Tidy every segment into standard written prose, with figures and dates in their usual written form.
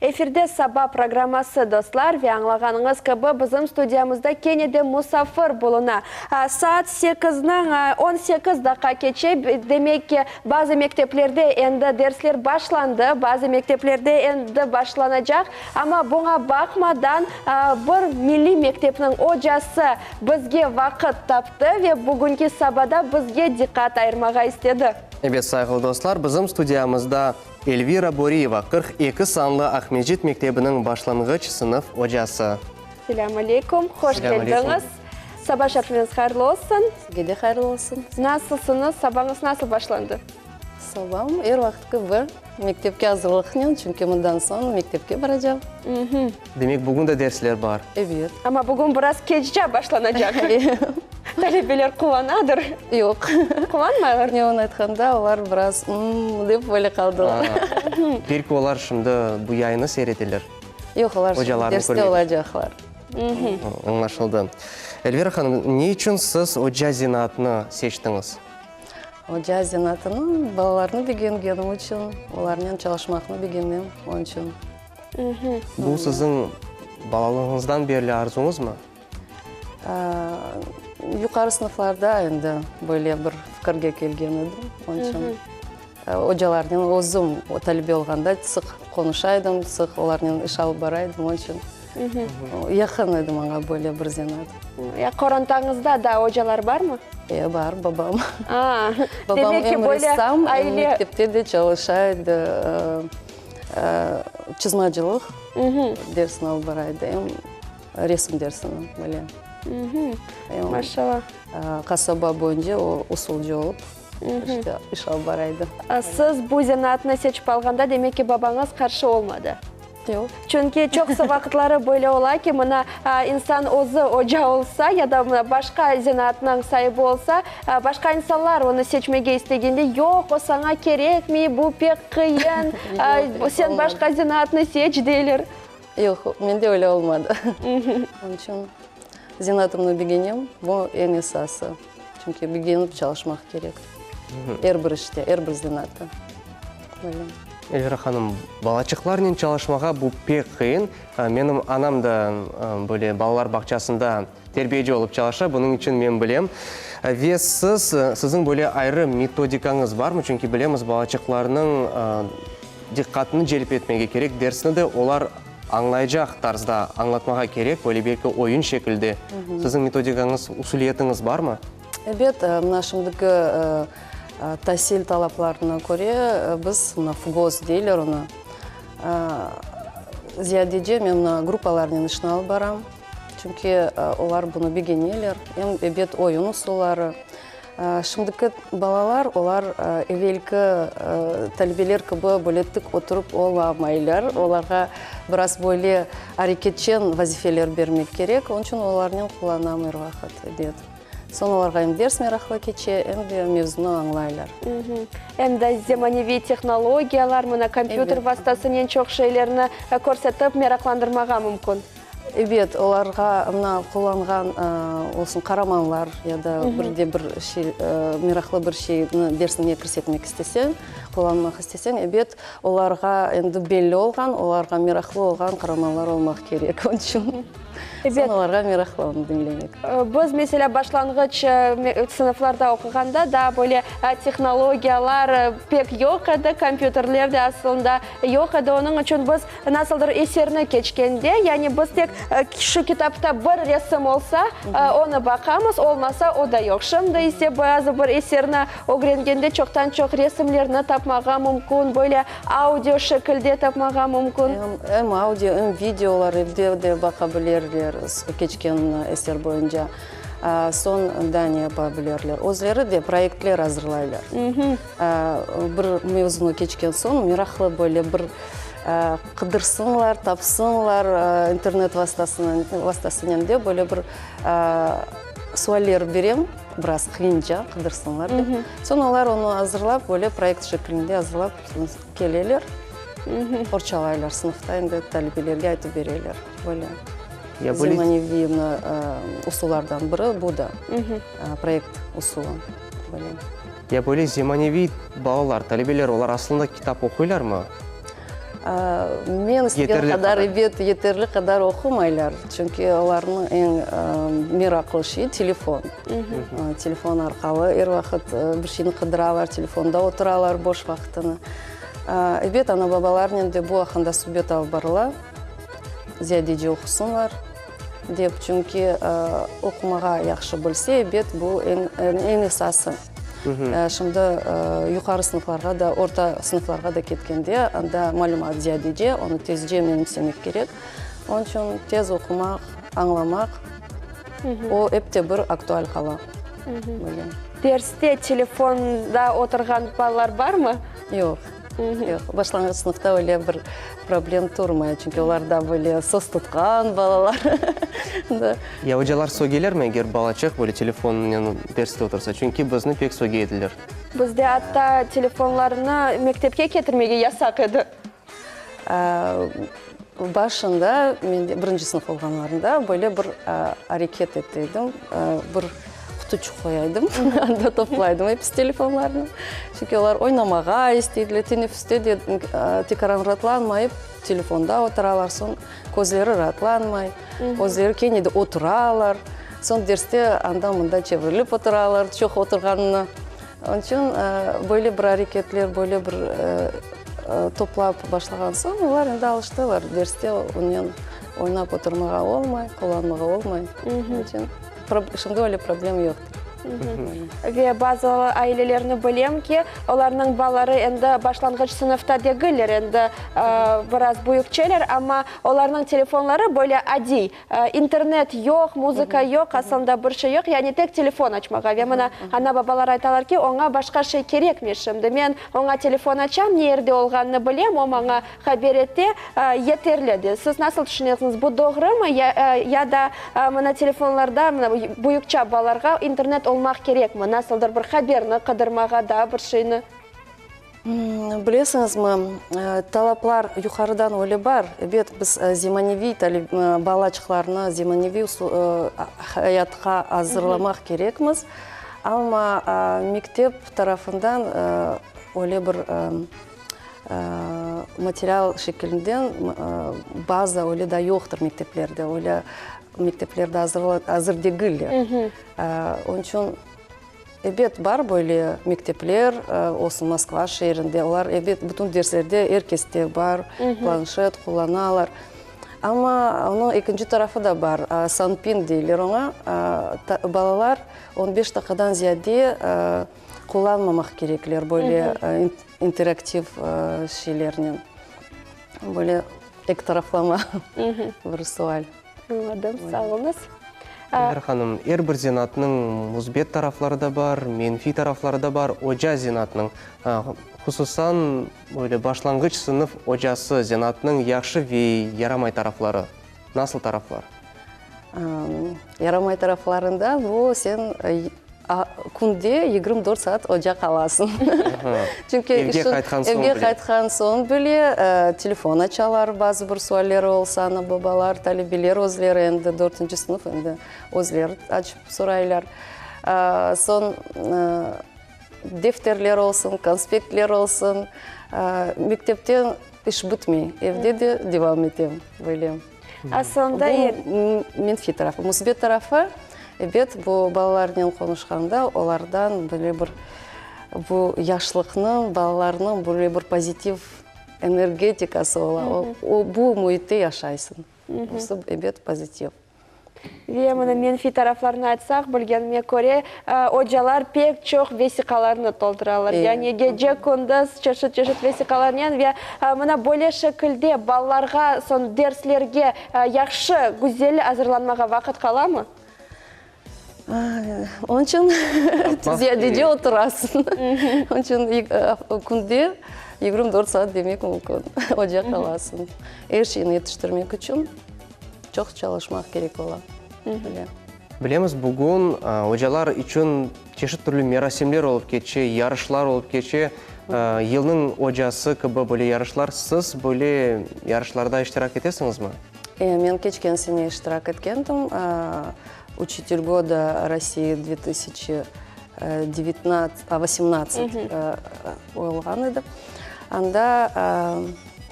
Efirde Saba programması, dostlar, ve añlağanıñız kibi, bizim studiyamızda kene de musafir buluna. Saat sekizniñ 18 daqqa keçe, demek ki, bazı mekteplerde endi dersler başlandı, bazı mekteplerde endi başlanacaq, amma buña baqmadan, bir milliy mektepniñ ocası bizge vaqıt taptı ve bugünki sabada bizge diqqat ayırmağa istedi. Ebet, sayğılı dostlar, bizim studiyamızda Elvira Böriyeva, 42 sanlı Aqmescit mektebiniñ başlanğıç sınıf ocası. Selâm aleyküm, hoş keldiñiz. Saba şerfiñiz hayırlı olsun. Sizge de hayırlı olsun. Nasılsıñız, sabañız nasıl başlandı? Sabam er vaqıt kibi, mektepke azırlıqnen, çünki mından soñ mektepke baracam. Demek, bugün de dersler bar? Ebet. Amma bugün biraz keçca başlanacaq. Talebeler quvanadır. Yoq. Quvanmaylar? Ne onı aytqanda, olar biraz ımm dep böyle qaldılar. Belki olar şimdi bu yayını seyreteler. Yoq, olar şimdi derste olacaqlar. Añlaşıldı. Elvira hanım, ne içün siz oca zenaatını seçtiñiz? Oca zenaatını balalarnı begengenim içün, olarnen çalışmaqnı begenem, onıñ içün. Bu siziñ balalığıñızdan berli arzuñızmı? Yuqarı sınıflarda endi böyle bir fikirge kelgen edim. Onıñ içün ocalarnen özüm talebe olğanda sıq qonuşa edim, sıq olarnen iş alıp bara edim. Onıñ içün yaqın edi maña böyle bir zenaat. Ya qorantañızda da ocalar barmı? E, bar, babam. Babam em ressam, em mektepte de çalışa edi. Çızmacılıq dersini alıp bara edi, em resim dersini böyle. Maşallah. Qasaba boyunca o usulcı olıp, işte iş alıp bara edi. Siz bu zenaatnı seçip alğanda, demek ki, babañız qarşı olmadı? Yoq. Çünki çoqusı vaqıtları böyle ola ki, mına, insan özü oca olsa ya da mına başqa zenaatnıñ saibi olsa, başqa insanlar onı seçmege istegende, yoq, o saña kerekmey, bu pek qıyın, sen başqa zenaatnı seç, deyler. Yoq, mende öyle olmadı. Onıñ içün zenaatımnı begenem, bu eñ esası. Çünki begenip çalışmaq kerek. Er bir işte, er bir zenaatta. Böyle. Elvira hanım, balaçıqlarnen çalışmağa bu pek qıyın. Menim anam da böyle balalar bağçasında terbiyeci olıp çalışa, bunıñ içün men bilem. Ve siz, siziñ böyle ayrı metodikañız barmı? Çünki bilemiz, balaçıqlarnıñ diqqatını celp etmege kerek, dersni de olar añlaycaq tarzda añlatmağa kerek, böyle belki oyun şekilde. Siziñ metodikañız, usuliyetiñiz barmı? Ebet, mına şimdiki tasil talaplarına köre biz, mına FGOS deyler onı, ziyadece men mına gruppalarnen işni alıp baram. Çünki olar bunı begeneler. Em, ebet, oyun usulları. Şimdiki balalar, olar evelki talebeler kibi böyle tik oturıp olamaylar. Olarğa biraz böyle areketçen vazifeler bermek kerek. Onıñ içün olarnen qullanam er vaqıt, ebet. Soñ olarğa em ders meraqlı keçe, em de mevzunı añlaylar. Em de zemaneviy tehnologiyalar, mına kompyuter vastasınen çoq şeylerni körsetip meraqlandırmağa mümkün. Ebet, olarğa mına qullanğan olsun qaramanlar ya da bir de bir şey, meraqlı bir şeyni dersiñe kirsetmek isteseñ, qullanmaq isteseñ, ebet, olarğa endi belli olğan, olarğa meraqlı olğan qaramanlar olmaq kerek. Onıñ içün soñ olarğa meraqlı onı diñlemek. Biz, meselâ, başlanğıç sınıflarda oquğanda daa böyle tehnologiyalar pek yoq edi, kompyuterler de aslında yoq edi. Onıñ içün biz Nasıldır eserni keçkende, yani biz tek şu kitapta bir resim olsa, onı baqamız, olmasa, o da yoq. Şimdi ise bazı bir eserni ögrengende çoqtan-çoq resimlerni tapmağa mümkün, böyle audio şekilde tapmağa mümkün. Em audio, em videolar evde de baqa bilirler keçken eser boyunca. Soñ daa ne yapa bilirler? Özleri de proyektler azırlaylar. Bir mevzunı keçken soñ meraqlı böyle bir Qıdırsınlar, tapsınlar, internet vastasınen de böyle bir sualler berem, biraz qıyınca qıdırsınlar dep. Soñ olar onı azırlap, böyle proyekt şeklinde azırlap keleler, qorçalaylar sınıfta, endi talebelerge aytıp bereler. Böyle zemaneviy usullardan biri bu da, proyekt usulı, böyle. Ya böyle zemaneviy balalar, talebeler, olar aslında kitap oquylarmı? Men istegen qadar, ebet, yeterli qadar oqumaylar, çünki olarnıñ eñ meraqlı şeyi telefon. Telefon arqalı er vaqıt bir şeyni qıdıralar, telefonda oturalar boş vaqtını. Ebet, ana-babalarnen de bu aqqında subet alıp barıla, ziyadece oqusınlar dep, çünki oqumağa yahşı bilse, ebet, bu eñ esası. Şimdi yuqarı sınıflarğa da, orta sınıflarğa da ketkende, anda malümat ziyadece, onı tezce menimsemek kerek. Onıñ içün tez oqumaq, añlamaq, o ep te bir aktual qala. Böyle. Derste telefonda oturğan balalar barmı? Yoq. Yoq, başlanğıç sınıfta öyle bir problem turmay, çünki olar da böyle söz tutqan balalar. Ya ocalar sögelermi, eger balaçıq böyle telefonnen derste otursa? Çünki bizni pek söge ediler. Bizde atta telefonlarnı mektepke ketirmege yasaq edi. Başında, men birinci sınıf olğanlarında böyle bir areket ete edim, bir qutuçıq qoya edim, anda toplaydım episi telefonlarnı. Çünki olar oynamağa isteydiler, teneffüste de tekaran raatlanmayıp, telefonda oturalar, soñ közleri raatlanmay, özleri kene de oturalar, soñ derste anda-mında çevirilip oturalar, çoq oturğanına. Onıñ içün böyle bir areketler, böyle bir toplap başlağan soñ, olar endi alıştılar, derste onen oynap oturmağa olmay, qullanmağa olmay. Onıñ içün şimdi öyle problem yoqtır. Ve bazı ailelerni bilem ki, olarnıñ balaları endi başlanğıç sınıfta degiller, endi biraz büyükçeler, amma olarnıñ telefonları böyle adiy, İnternet yoq, muzıka yoq, aslında bir şey yoq, yani tek telefon açmağa. Ve mına ana-babalar aytalar ki, oña başqa şey kerekmey şimdi. Men oña telefon açam, ne yerde olğanını bilem, o maña haber ete, yeterli, dey. Siz nasıl tüşünesiñiz, bu doğrumı ya da mına telefonlarda mına büyükça balalarğa internet olmaq kerekmi, nasıldır bir haberni qıdırmağa, daa bir şeyni? Bilesiñizmi, talaplar yuqarıdan öyle bar. Ebet, biz zemaneviy balaçıqlarnı zemaneviy hayatqa azırlamaq kerekmiz. Amma mektep tarafından öyle bir material şekilinden baza öyle da yoqtır mekteplerde, öyle mekteplerde azır degiller. Onıñ içün Ebet, bar böyle mektepler, olsun Moskva şeerinde, olar, ebet, bütün derslerde er keste bar, planşet qullanalar. Amma onıñ ekinci tarafı da bar, sanpin deyler oña, balalar on beş daqiqadan ziyade qullanmamaq kerekler böyle interaktiv şeylernen. Böyle eki taraflama bir sual. Añladım, sağ oluñız. Elvira hanım, er bir zenaatnıñ müsbet tarafları da bar, menfiy tarafları da bar. Oca zenaatınıñ, hususan, böyle başlanğıç sınıf ocası zenaatınıñ yahşı ve yaramay tarafları nasıl taraflar? Yaramay taraflarında bu, sen Künde 24 saat oca qalasıñ. Çünki Evge qaytqan soñ evge qaytqan soñ bile telefon açalar, bazı bir sualleri olsa, ana-babalar, talebeler özleri endi dörtünci sınıf endi özleri açıp soraylar. Soñ defterler olsun, konspektler olsun, mektepten iş bitmey, evde de devam ete böyle. Aslında, Bu menfiy tarafı. Müsbet tarafı, ebet, bu balalarnen qonuşqanda olardan böyle bir bu yaşlıqnıñ, balalarnıñ böyle bir pozitiv energetikası ola. O, bu müitte yaşaysıñ. Busı, ebet, pozitiv. Ve mına menfiy taraflarını aytsaq, bilgenime köre, ocalar pek çoq vesiqalarnı tolduralar. Yani gece-kündüz çeşit-çeşit vesiqalarnen ve mına böyle şekilde balalarğa soñ derslerge yahşı, güzel azırlanmağa vaqıt qalamı? Onıñ içün ziyadece oturasıñ. Onıñ içün künde 24 saat demek mümkün, oca qalasıñ. Er şeyni yetiştirmek içün. Çoq çalışmaq kerek ola, bile. Bilemiz, bugün ocalar içün çeşit türlü merasimler olıp keçe, yarışlar olıp keçe. Yılnıñ ocası kibi böyle yarışlar. Siz böyle yarışlarda iştirak etesiñizmi? E, men keçken sene iştirak etkendim. Uçitel goda Rossii dve tısyaçi devetnats, a, vosemnadtsat olğan edi. Anda.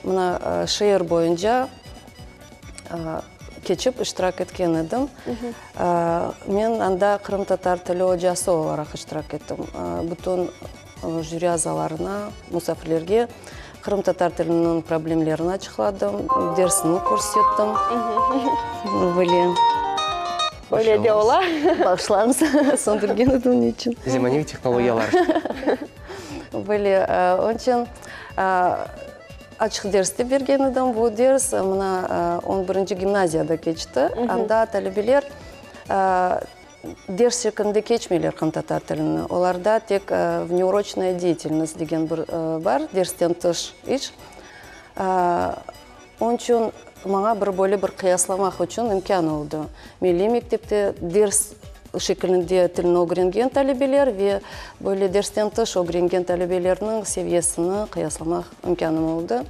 Mına, şeer boyunca keçip iştirak etken edim. Men anda qırımtatar tili ocası olaraq iştirak ettim. Bütün jüri azalarına, musafirlerge qırımtatar tiliniñ problemlerini açıqladım, dersini körsettim. Böyle. Öyle de ola. Bağışlañız, söndürgen edim ne içün. Zemaneviy tehnologiyalar. Böyle, onıñ içün açıq ders de bergen edim. Bu ders mına on birinci gimnaziyada keçti. Anda talebeler ders şeklinde keçmeyler qırımtatar tilini. Olarda tek vneuroçnaya deyatelnost degen bir bar, dersten tış iş. Onıñ içün maña bir böyle bir qıyaslamaq içün imkân oldı. Milliy mektepte ders şekilinde tilni ögrengen talebeler ve böyle dersten tış ögrengen talebelerniñ seviyesini qıyaslamaq imkânım oldı.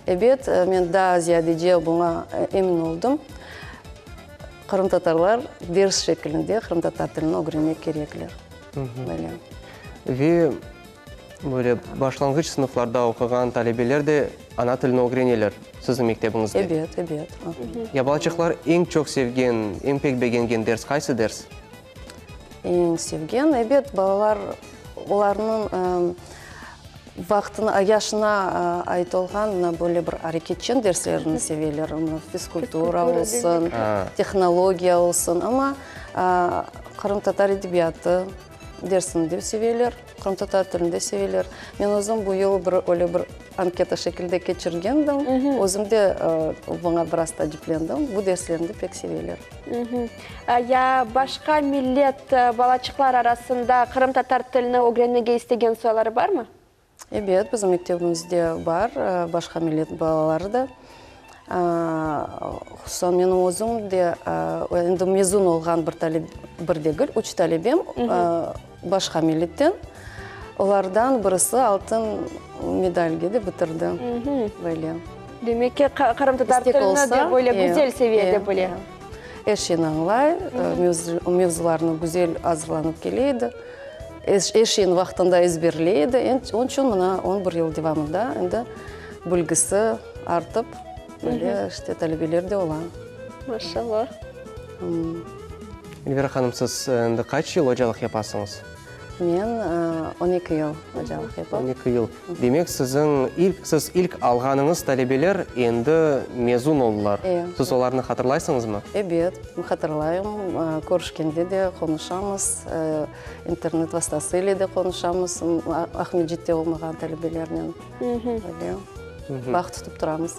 Ebet, men daa ziyadece buña emin oldım, qırımtatarlar ders şekilinde qırımtatar tilini ögrenmek kerekler. Böyle. Ve Böyle başlanğıç sınıflarda oquğan talebeler de ana tilini ögreneler siziñ mektebiñizde? Ebet, ebet. Ya balaçıqlar eñ çoq sevgen, eñ pek begengen ders qaysı ders? Eñ sevgen, ebet, balalar olarnıñ vaqtına, yaşına ait olğan mına böyle bir areketçen derslerini seveler, fizkultura olsun, tehnologiya olsun, amma qırımtatar edebiyatı Dersini de seveler, qırımtatar tilini de seveler. Men özüm bu yıl bir öyle bir anketa şekilde keçirgendim. Özüm de buña biraz taaciplendim. Bu derslerni de pek seveler. Ya başqa millet balaçıqlar arasında qırımtatar tilini ögrenmege istegen soyları barmı? Ebet, bizim mektebimizde bar başqa millet balaları da. Hususan menim özüm de endi mezun olğan bir talebe, bir degil, üç talebem başqa milletten. Olardan birisi altın medalge de bitirdi. Böyle. Demek ki, qırımtatar tilini de böyle güzel seviyede bile. Er şeyni añlay, mevzularını güzel azırlanıp kele edi. Er şeyni vaqtında ezberley edi. Onıñ içün mına on bir yıl devamında endi bilgisi artıp, böyle işte talebeler de ola. Maşallah. Elvira hanım, siz endi qaç yıl ocalıq yapasıñız? Men 12 yıl ocalıq yapam. 12 yıl. Demek, siziñ ilk, siz ilk alğanıñız talebeler endi mezun oldılar. E. Siz olarnı hatırlaysıñızmı? Ebet, hatırlayım. Körüşkende de qonuşamız, internet vastası ile de qonuşamız, Aqmescitte olmağan talebelernen. Böyle bağ tutıp turamız.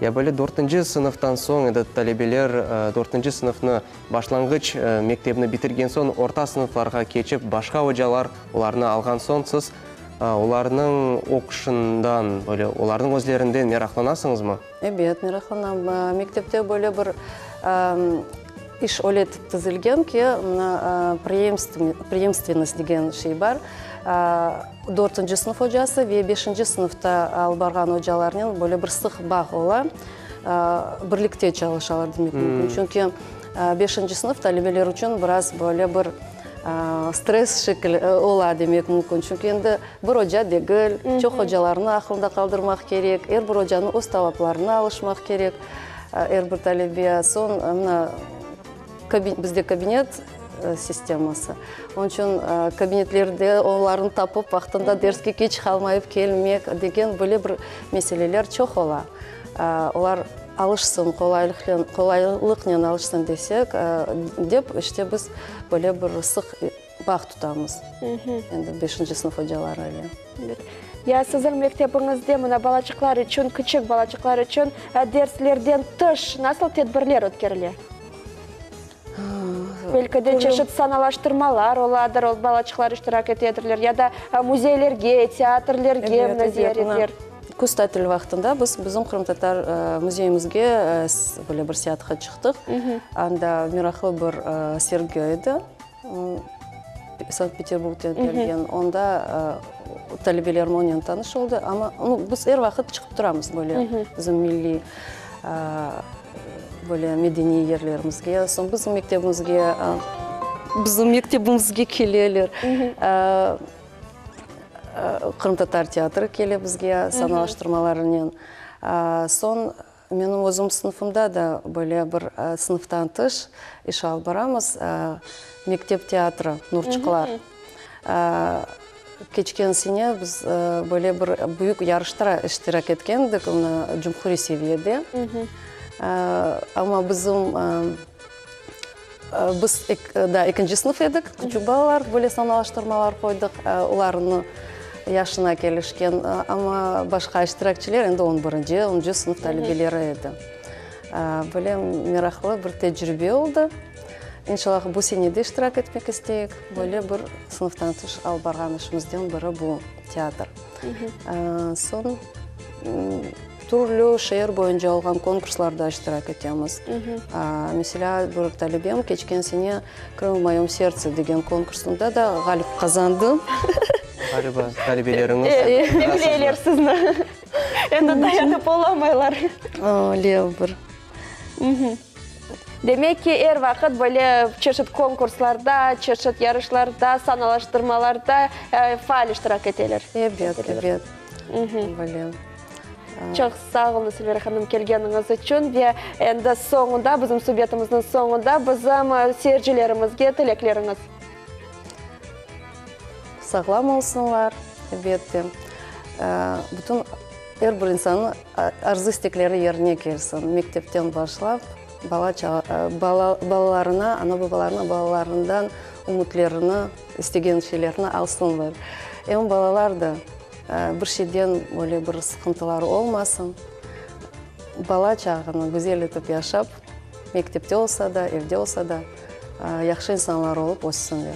Ya böyle dörtünci sınıftan soñ endi talebeler dörtünci sınıfnı, başlanğıç mektebni bitirgen soñ orta sınıflarğa keçip, başqa ocalar olarnı alğan soñ siz olarnıñ oquşından, böyle olarnıñ özlerinden meraqlanasıñızmı? Ebet, meraqlanam. Mektepte böyle bir iş öyle etip tizilgen ki, mına preemstvennost degen şey bar. Dörtünci sınıf ocası ve beşinci sınıfta alıp barğan ocalarnen böyle bir sıq bağ ola, birlikte çalışalar demek mümkün. Çünki beşinci sınıf talebeler içün biraz böyle bir stress şekil ola demek mümkün. Çünki endi bir oca degil, çoq ocalarnı aqılında qaldırmaq kerek, er bir ocanıñ öz talaplarına alışmaq kerek, er bir talebe. Soñ mına Bizde kabinet sisteması. Onıñ içün kabinetlerde olarnı tapıp, vaqtında derske keç qalmayıp kelmek degen böyle bir meseleler çoq ola. Olar alışsın, qolaylıqnen alışsın desek, dep, işte biz böyle bir sıq bağ tutamız, endi beşinci sınıf ocaları ile. Evet. Ya siziñ mektebiñizde mına balaçıqlar içün, kiçik balaçıqlar içün derslerden tış nasıl tedbirler ötkerile? Belki de çeşit sanalaştırmalar oladır, ol balaçıqlar iştirak etedirler, ya da müzeylerge, teatrlerge mına ziyaretler. Küz tatili vaqtında biz bizim qırımtatar müzeyimizge böyle bir seyaatqa çıqtıq. Anda meraqlı bir sergi edi. Sankt-Peterburgden kelgen, onda talebelerim onen tanış oldı. Amma biz er vaqıt çıqıp turamız böyle bizim milliy böyle medeniy yerlerimizge. Soñ bizim mektebimizge, bizim mektebimizge keleler. Qırımtatar teatri kele bizge sanalaştırmalarınen. Soñ menim özüm sınıfımda da böyle bir sınıftan tış iş alıp baramız, mektep teatri, Nurçıqlar. Keçken sene biz böyle bir büyük yarışta iştirak etkendik, mına, cumhuriy seviyede. Amma bizim, biz daa ekinci sınıf edik, küçük balalar, böyle sanalaştırmalar qoydıq, olarnı yaşına kelişken, amma başqa iştirakçiler endi on birinci, oncı sınıf talebeleri edi. Böyle meraqlı bir tecribe oldı. İnşallah, bu sene de iştirak etmek isteyik. Böyle bir sınıftan tış alıp barğan işimizden biri bu, teatr. Soñ türlü şeer boyunca olğan konkurslarda iştirak etemiz. Meselâ, bir talebem keçken sene Krım v moyom serdtse degen konkursında da ğalip qazandı. Ğaliba, ğalebeleriñiz. Bekleyler sizni. Endi dayanıp olamaylar. Öyle bir. Demek ki, er vaqıt böyle çeşit konkurslarda, çeşit yarışlarda, sanalaştırmalarda faal iştirak eteler. Ebet, ebet. Böyle. Çoq sağ oluñız, Elvira hanım, kelgeniñiz içün. Ve endi soñunda, bizim subetimizniñ soñunda bizim seyircilerimizge tilekleriñiz. Sağlam olsunlar, elbette. Bütün, er bir insannıñ arzu-istekleri yerine kelsin. Mektepten başlap, bala-çağa, balalarına, ana-babalarına balalarından ümütlerini, istegen şeylerini alsınlar. Em balalar da bir şeyden böyle bir sıqıntıları olmasın. Bala çağını güzel etip yaşap, mektepte olsa da, evde olsa da, yahşı insanlar olıp össünler.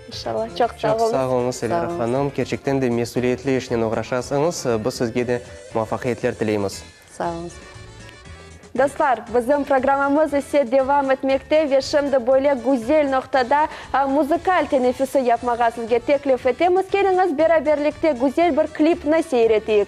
İnşallah. Çoq sağ Çoq oluñız. sağ oluñız, Elvira hanım. Kerçekten de mesüliyetli işnen oğraşasıñız. Biz sizge de muvafaqiyetler tileymiz. Sağ oluñız. Dostlar, bizim programmamız ise devam etmekte ve şimdi böyle güzel noqtada muzıkal teneffüsi yapmağa sizge teklif etemiz. Keliñiz, beraberlikte güzel bir klipni seyir eteyik.